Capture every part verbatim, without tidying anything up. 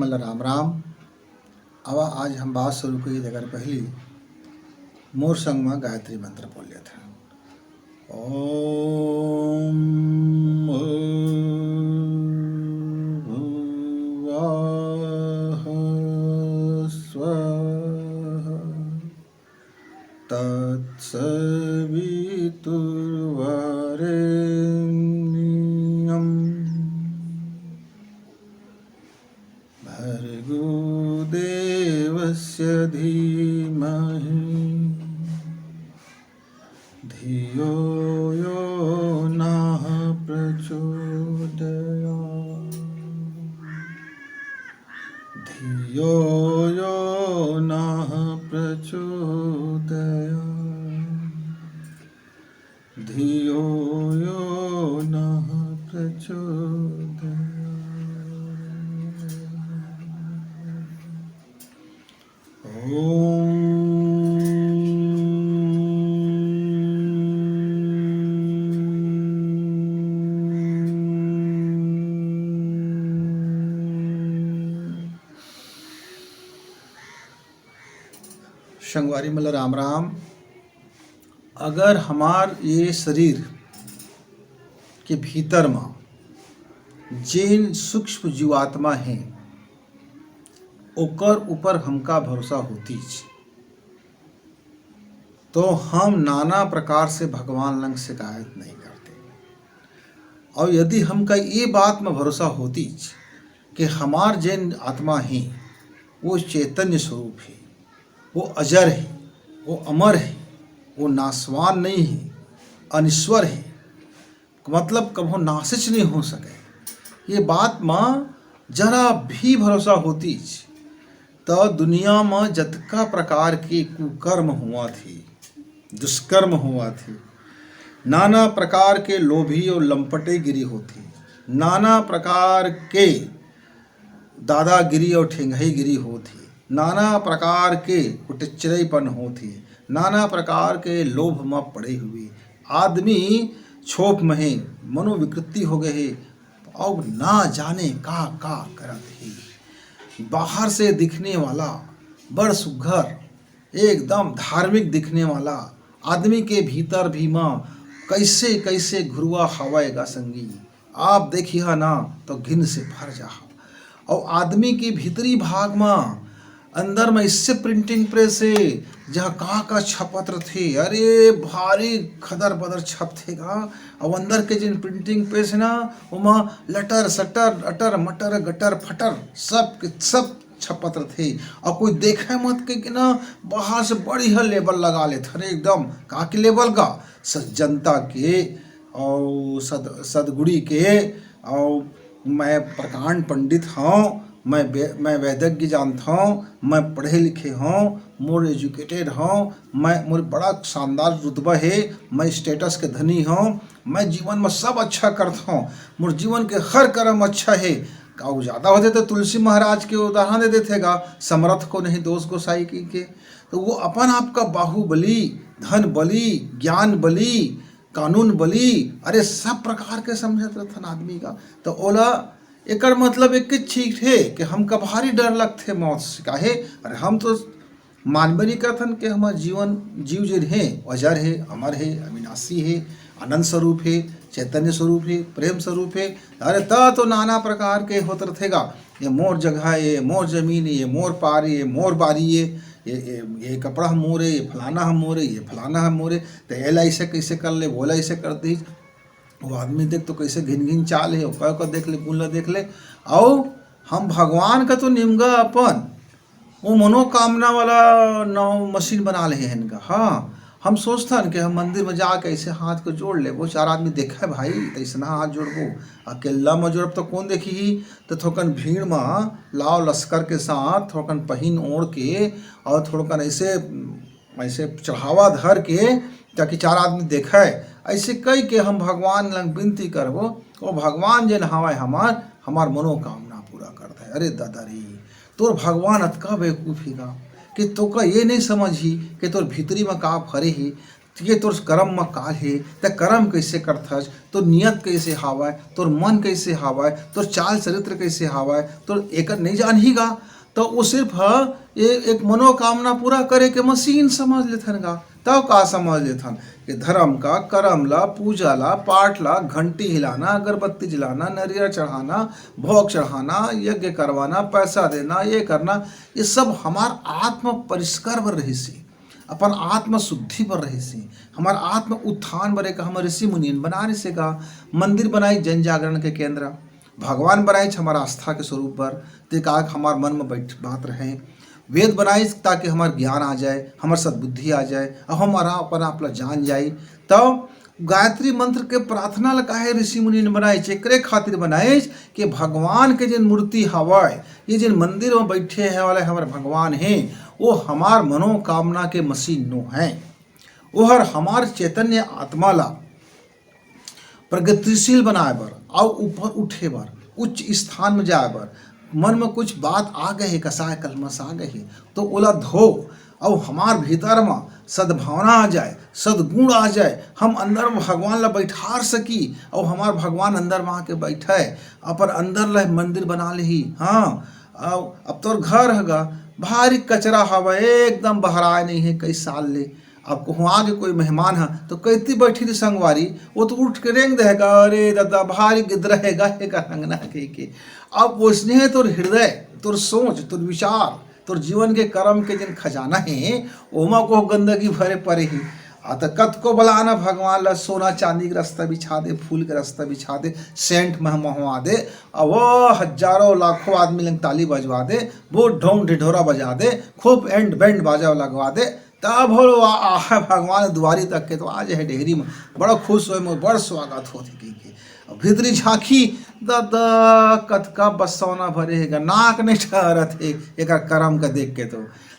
मन ल राम राम। आवा, आज हम बात शुरू करी, तेकर पहिली मोर संग म गायत्री मंत्र बोल लेथन। ओम भूर्भुवः स्वः तत्सवितुर्वरेण्यम् भर्गो देवस्य धीमहि धियो यो नः प्रचोदयात्। धियो यो नः प्रचोदयात्। धियो यो नः प्रचोदयात्। ओम। संगवारी मन ल राम राम। अगर हमार ये शरीर के भीतर म जेन सूक्ष्म जीवात्मा हे, ओकर ऊपर हमका भरोसा होतीच, तो हम नाना प्रकार से भगवान लंग शिकायत नहीं करते। और यदि हमका ये बात में भरोसा होतीच कि हमार जेन आत्मा हे, वो चैतन्य स्वरूप हे, वो अजर हे, वो अमर हे, वो नाशवान नहीं हे, अनिश्वर हे, मतलब कभो नाशित नहीं हो सके, ये बात म जरा भी भरोसा होतीच, त दुनिया म जतका प्रकार के कुकर्म होवत हे, दुष्कर्म होवत हे, नाना प्रकार के लोभी और लंपटेगिरी होत हे, नाना प्रकार के दादागिरी और ठेंगईगिरी होत हे, नाना प्रकार के कुटच्चरईपन होत हे, नाना प्रकार के लोभ म पड़े हुए आदमी क्षोभ म हे, मनोविकृति हो गए हे, अउ ना जाने का का करत हे। बाहर से दिखने वाला बड़ सुघर, एकदम धार्मिक दिखने वाला आदमी के भीतर भी म कैसे कैसे घुरुवा हवय गा संगी, आप देखिहा ना तो घिन से भर जाहा। अउ आदमी के भीतरी भाग म अंदर म इससे प्रिंटिंग प्रेस हे, जहाँ का का छपत रथे, अरे भारी खदर बदर छपथे गा। अउ अंदर के जेन प्रिंटिंग प्रेस हे ना, ओमा लटर सटर अटर मटर गटर फटर सब के सब छपत रथे। अउ कोई देखे मत के, के ना, बाहर से बढ़िया लेबल लगा लेथे, अरे एकदम का के लेबल गा, स-, जनता के अउ सद-, सदगुणी के, अउ मैं प्रकांड पंडित हौं, मैं बे-, मैं वैदज्ञ जानत हौं, मैं पढ़े लिखे हौं, मोर एजुकेटेड हौं, मैं, मोर बड़ा शानदार रुतबा हे, मैं स्टेटस के धनी हौं, मैं जीवन म सब अच्छा करत हौं, मोर जीवन के हर करम अच्छा हे। का उ जादा होथे त तुलसी महाराज के उदाहरण दे देथे गा, समरथ को नहीं दोष गोसाई कहिके। त वो अपन आप का बाहुबली, धन बली, ज्ञान बली, कानून बली, अरे सब प्रकार के समझत रथन आदमी का। त ओला एकर मतलब एक चीज हे कि हमका भारी डर लगथे मौत से। काहे? अरे हम तो मानबे नहीं करथन कि हमर जीवन, जीव जेन हे, अजर हे, अमर हे, अविनाशी हे, आनंद स्वरूप हे, चैतन्य स्वरूप हे, प्रेम स्वरूप हे। अरे त तो नाना प्रकार के होत रथे गा, ये मोर जगह हे, ये मोर जमीन हे, ये मोर पार हे, ये मोर बारी हे, ये, ये, ये कपड़ा ह मोर हे, ये फलाना ह मोर हे, ये फलाना ह मोर हे, त एला ऐसे कैसे कर ले, वोला ऐसे कर दीस। वो आदमी देख तो कैसे घिन घिन चाल हे, ओकर ओकर देख ले, कुन ला देख ले। अउ हम भगवान का तो निमगा अपन वो मनोकामना वाला नाव मशीन बना ले हन गा। हाँ, हम सोचथन कि हम मंदिर में जाके ऐसे हाथ को जोड़ लेबो, चार आदमी देखे भाई, त ऐसना हाथ जोड़बो। अकेला में जोड़ब तो कौन देखी? तो थोकन भीड़ में लाव लश्कर के साथ थोकन पहिन ओढ़ के और थोड़कन ऐसे, ऐसे चढ़ावा धर के, ताकि चार आदमी देखे। ऐसे कह के हम भगवान लंग विनती करबो, ओ भगवान जेन हवय हमार, हमार मनोकामना पूरा कर दे। अरे दादा रे, तोर भगवान अतका बेवकूफ हे गा कि तोका ये नहीं समझही कि तोर भीतरी में का भरे हे, ये तोर करम म काल हे, त करम कइसे करथस, तोर नियत कइसे हावय, तोर मन कइसे हावय, तोर चाल चरित्र कइसे हावय, तोर एकर नइ जानही गा, त वो सिर्फ ह ए-, एक मनोकामना पूरा करे के मशीन समझ लेथन गा। तब का समझ लेथन कि धर्म का, करम ला, पूजा ला, पाठ ला, घंटी हिलाना, अगरबत्ती जलाना, नरियर चढ़ाना, भोग चढ़ाना, यज्ञ करवाना, पैसा देना, ये करना, ये सब हमार आत्म परिष्कार बर रहिस हे, अपन आत्म शुद्धि बर रहिस हे, हमार आत्म उत्थान बर एक हमर ऋषि मुनियन बना रहिस हे का। मंदिर बनाई जन जागरण के केंद्र, भगवान बनाइच हमार आस्था के स्वरूप बर, ते का हमार मन में बैठ बात रहे। वेद बनाइच ताकि हमार ज्ञान आ जाए, हमार सद्बुद्धि आ जाए, अब हम आरा-, अपन आप ला जान जाई। तब गायत्री मंत्र के प्रार्थना ला काहे ऋषि मुनि ने बनाइच? एकरे खातिर बनाइच कि भगवान के जिन मूर्ति हवय, ये जिन मंदिर में बैठे हे वाले हमार भगवान हे, वो हमार मनोकामना के मशीन नो है। ओहर हमार चैतन्य आत्मा ला प्रगतिशील बनाए बर, अउ ऊपर उठे बर, उच्च स्थान में जाए बर, मन में कुछ बात आ गए हे, कसाय कलमस आ गए हे, तो ओला धो, अउ हमार भीतर में सद्भावना आ जाए, सद्गुण आ जाए, हम अंदर में भगवान ला बैठार सकी, अउ हमार भगवान अंदर में आके बैठे, अपन अंदर ला मंदिर बना लेही। हाँ, अउ अब तोर घर हगा भारी कचरा हवय, एकदम बहराए नहीं है कई साल ले। अब कहूँ आगे कोई मेहमान ह तो कैती बैठी रही संगवारी, वो तो उठ के रेंग देगा, "अरे दादा, भारी गिद्ध रहेगा एकर अंगना," कह के। अब वइसने तोर हृदय, तोर सोच, तोर विचार, तोर जीवन के कर्म के जिन खजाना हे, ओमा को गंदगी भरे पड़े ही। आ त कतको बलाना भगवान ला, सोना चांदी के रास्ता बिछा दे, फूल के रास्ता बिछा दे, सेंट मह महवा दे, अब वो हजारों लाखों आदमी लंग ताली बजवा दे, वो ढोंग ढिढोरा बजा दे, खूब एंड बैंड बाजा लगवा दे, तब हो आ, आ, भगवान दुआरी तक के तो आ जाए डेहरी में, बड़ा खुश होए, मोर बड़ स्वागत होत हे कहि के। अब भीतरी झांकी, दादा, कतका बसौना भरे हे गा, नाक नहीं ठहरत हे एकर करम का देख के तो।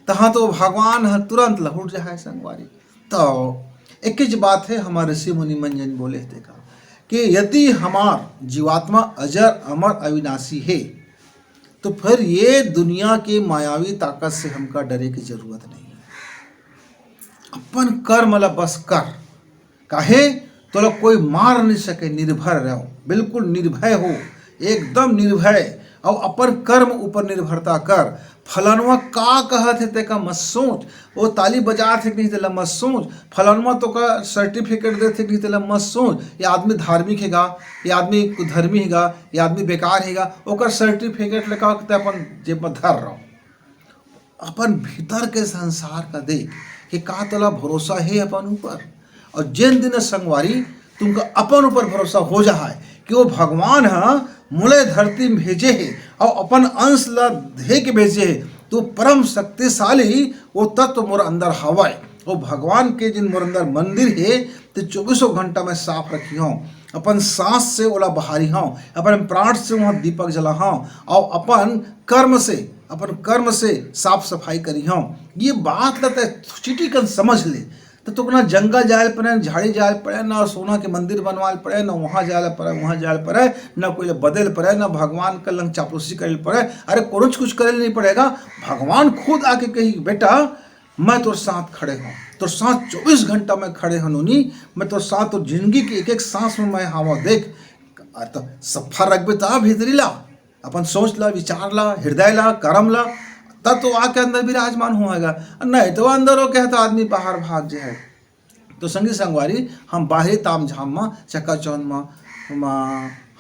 तहाँ तो भगवान ह तुरंत लहुट जाए संगवारी। तो एक ही बात है, हमारे ऋषि मुनि मन जन बोले थे का कि यदि हमार जीवात्मा अजर, अमर, अविनाशी हे, तो फिर ये दुनिया के मायावी ताकत से हमका डरे की जरूरत नहीं है। अपन कर्म ला बस कर, काहे तोला कोई मार नहीं सके। निर्भर रहो, बिल्कुल निर्भय हो, एकदम निर्भय, अउ अपन कर्म ऊपर निर्भरता कर। फलानवा का कहत हे तेका मत सोच, वो ताली बजात हे कि नहीं तेला मत सोच, फलानवा तो का सर्टिफिकेट देत हे कि नहीं तेला मत सोच। ये आदमी धार्मिक हे गा, ये आदमी कुधर्मी हे गा, ये आदमी बेकार हे गा, ओकर सर्टिफिकेट लगा के ते अपन जेब में धर रहो। अपन भीतर के संसार का देख कि का तोला भरोसा हे अपन ऊपर। और जेन दिन संगवारी तुमका अपन ऊपर भरोसा हो जाए कि वो भगवान ह मोला धरती में भेजे हे और अपन अंश ला दे के भेजे हे, तो परम शक्तिशाली वो तत्व मोर अंदर हवय। वो भगवान के जिन मोर अंदर मंदिर हे, ते चौबीसों घंटा में साफ रखिहौं, अपन सांस से ओला बहारिहौं, अपन प्राण से वहाँ दीपक जलाहौं और अपन कर्म से, अपन कर्म से साफ सफाई करिहौं। ये बात ला तै चिटिकन समझ ले, तो तोके ना जंगल जाए पड़े, ना झाड़ी जाए पड़े, ना सोना के मंदिर बनवाए पड़े, ना वहाँ जाए पड़े, वहाँ जाए पड़े, ना कोई बदल पड़े, ना भगवान के लंग चापलूसी करे पड़े। अरे, कुछ कुछ करे नहीं पड़ेगा। भगवान खुद आके कही, "बेटा, मैं तोर साथ खड़े हूँ, तोर साथ चौबीस घंटा मैं खड़े हूँ नोनी, मैं तोर साथ, तोर जिंदगी के एक एक सांस में मैं हवा देख।" अरे, तो सफा रखबे ता भीतरी ला, अपन सोच ला, विचार ला, हृदय ला, करम ला, तब तो आके अंदर विराजमान होएगा। नहीं तो अंदर हो कहता आदमी बाहर भाग जाए। तो संगी संगवारी, हम बाहरी ताम झाम म, चकाचौंध म, म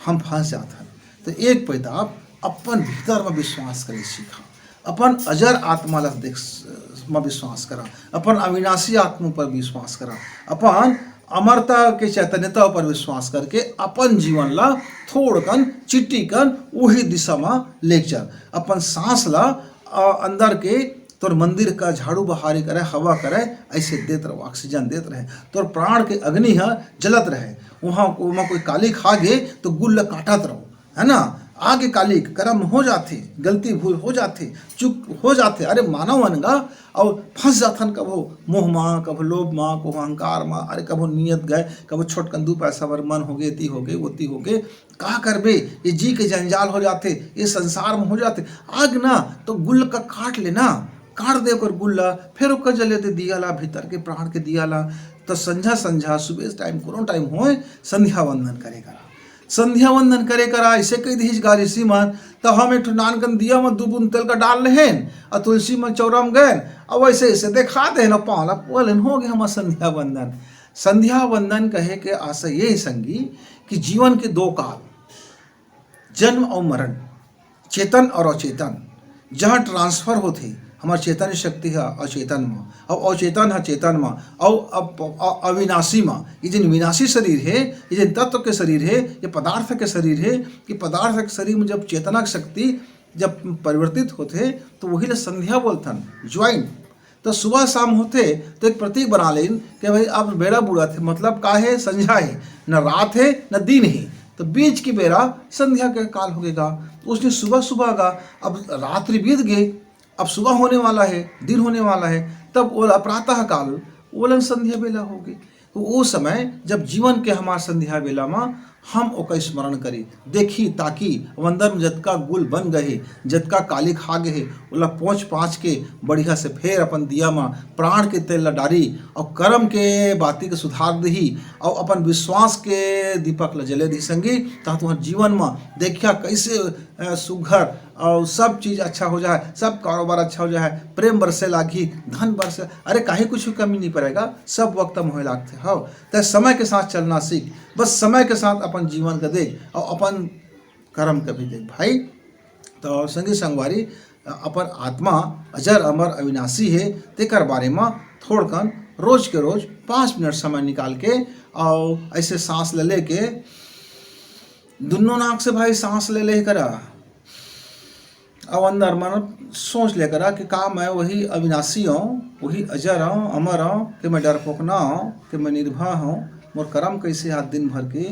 हम फंस जात हन। तो एक पैदा आप अपन भीतर म विश्वास करे सीखा, अपन अजर आत्मा ला देख म विश्वास करा, अपन अविनाशी आत्मा पर विश्वास करा, अपन अमरता के चैतन्यता पर विश्वास करके अपन जीवन ला थोड़कन, चिट्टीकन उही दिशा म लेके चल। अपन सांस ला, अ, अंदर के तोर मंदिर का झाड़ू बहारी करे, हवा करे, ऐसे देत रहो, ऑक्सीजन देत रहे, तोर प्राण के अग्नि ह जलत रहे। वहाँ, वहाँ कोई काली खा गे तो गुल ल काटत रहो, है ना? आगे काली करम हो जाथे, गलती भूल हो जाथे, चूक हो जाथे। अरे मानव अनगा, और फंस जाथन कभो मोह मा, कभो लोभ मा, कभो अहंकार मा, अरे कभो नियत गए, कभो छोटकन दू पैसा बर मन हो गे, ती हो गे, वो ती हो गे, का करबे? ये जी के जंजाल हो जाथे, ये संसार में हो जाथे। आग ना तो गुल का काट लेना, काट दे ओकर गुल ला, फिर ओकर जले दे दिया ला, भीतर के प्राण के दिया ला। तो संझा संझा सुबह टाइम, कोनो टाइम होए, संध्या वंदन करे करा। संध्या वंदन करे करा, ऐसे कह दीजिएगा ऋषि मन, तो हम एक ठो नानकन दिया में दू बूंद तेल का डाल लेहेन, और तुलसी में चौरा में गए, और वैसे ऐसे देखा दे ना पाँव ला, बोले हो गया हमारा संध्या वंदन। संध्या वंदन कहे के आशय ये है संगी, कि जीवन के दो काल, जन्म और मरण, चेतन और अचेतन, जहाँ ट्रांसफर होते हमार चेतन शक्ति है अचेतन में, और अचेतन है चेतन में, और अप-, अ-, अविनाशी में। ये जिन विनाशी शरीर है, ये जिन तत्व के शरीर है, ये पदार्थ के शरीर है, ये पदार्थ के शरीर में जब चेतना शक्ति जब परिवर्तित होते, तो वही ला संध्या बोलथन, ज्वाइन। तो सुबह शाम होते तो एक प्रतीक बना लेन कि भाई अब बेड़ा बूड़त हे, मतलब का है, संझा है, न रात है न दिन है, तो बीच की बेरा संध्या के काल होगेगा। उसने सुबह सुबह का, अब रात्रि बीत गए, अब सुबह होने वाला है, दिन होने वाला है, तब ओला प्रातः काल, ओलन संध्या बेला होगे। तो वो समय जब जीवन के हमार संध्या बेला में हम ओकर स्मरण करी, देखी ताकि अंदर में जतका गुल बन गए, जतका काली खा गए, ओला पोंछ पाछ के बढ़िया से फेर अपन दिया में प्राण के तेल ला डारी और कर्म के बाती के सुधार दही और अपन विश्वास के दीपक ला जले दही संगी, ता तुम्हार जीवन में देखिया कैसे अ, सुघर और सब चीज अच्छा हो जाए, सब कारोबार अच्छा हो जाए, प्रेम बरसे लागी, धन बरसे, अरे काहे कुछ कमी नहीं पड़ेगा, सब वक्त में होए लागते हो। तो समय के साथ चलना सीख, बस समय के साथ अपन जीवन का देख और अपन कर्म का भी देख भाई। तो संगी संगवारी, अ, अपन आत्मा अजर अमर अविनाशी है, तेकर बारे में थोड़कन रोज के रोज पाँच मिनट समय निकाल के और ऐसे सांस ले लेके दुनों नाक से भाई सांस ले ले करा। अब अंदर मन सोच ले करा कि का मैं वही अविनाशी हूँ, वही अजर हूँ, अमर हूँ, कि मैं डरपोक ना हूँ, कि मैं निर्भय हूँ, मोर कर्म कैसे हाथ दिन भर के,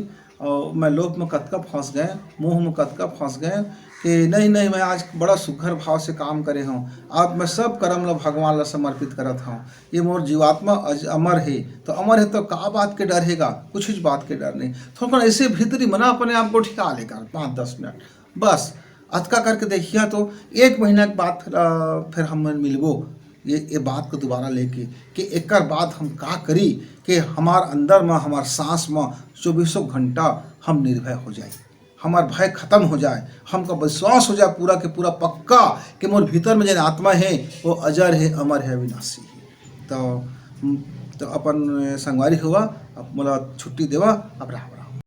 और मैं लोभ में कतका फंस गए, मोह में कतका फंस गए कि नहीं, नहीं, मैं आज बड़ा सुघर भाव से काम करे हूँ, अब मैं सब कर्म ला भगवान ला समर्पित करत हूँ, ये मोर जीवात्मा अज-, अमर है। तो अमर है तो का बात के डर हैगा? कुछ बात के डर नहीं। थोड़ा ऐसे भीतरी मना अपने आप को ठिका लेकर पाँच दस मिनट बस अतका करके देखिया तो एक महीना के बाद फिर, अ, फिर हम मिलबो ये, ये बात को दोबारा लेके कि एकर बाद हम का करी कि हमार अंदर में, हमार सांस में चौबीसों घंटा हम निर्भय हो जाए, हमार भय खत्म हो जाए, हमका विश्वास हो जाए पूरा के पूरा पक्का कि मोर भीतर में जन आत्मा है वो अजर है, अमर है, अविनाशी है। तो, तो अपन संगवारी हुआ, अब मोला छुट्टी देवा, अब रावण